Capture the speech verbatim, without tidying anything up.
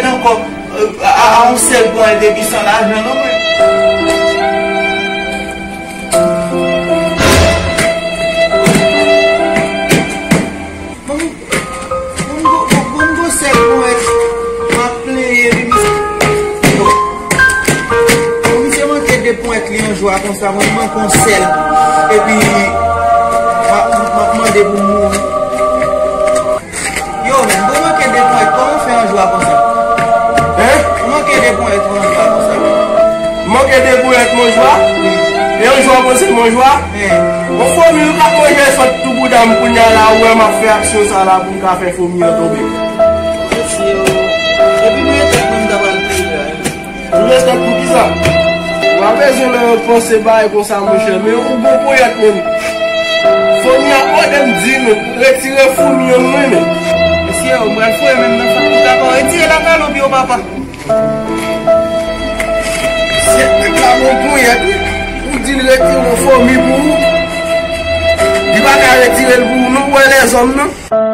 Ankò, a, a, a yon sèl ponyèt epi san lajan non mwen. Bon, bon, bon, bon, bon, sèl ponyèt, m ap plenyen epi misye. Bon, misye manke de ponyèt li yon jou a konsa, mwen manke yon sèl. Epi, m ap, m ap mande pou m mouri. Yo, men, bon manke de ponyèt, kòman w fè yon jou a konsa? Hein? Ou manke de ponyèt, yon jou a konsa? Manke de ponyèt, yon jou a? Wi. E yon jou a konsa, yon jou a? Hein. Bon, fomi, ou ka manje sòt tou bouda m kounye a la, ou wè m ap fè aksyon sa la pou m ka fè fomi an tonbe. Mesye, yo. Epi mwen tèt mwen m ta pral touye a, wi. Ou respèk pou kisa? Ou pa bezwen nan panse bagay konsa, monchè, men ou gon ponyèt menm. Fomi a mande m di menm, retire fomi an mwen menm. Mesye, ou pral foure menm nan fak pou kaka, retire lakalon pi yo, papa. Mesye, nèg la gon ponyèt, wi. Ou di l retire yon fomi pou ou. Li pa ka retire l pou ou, non, ou wè lèzòm, non?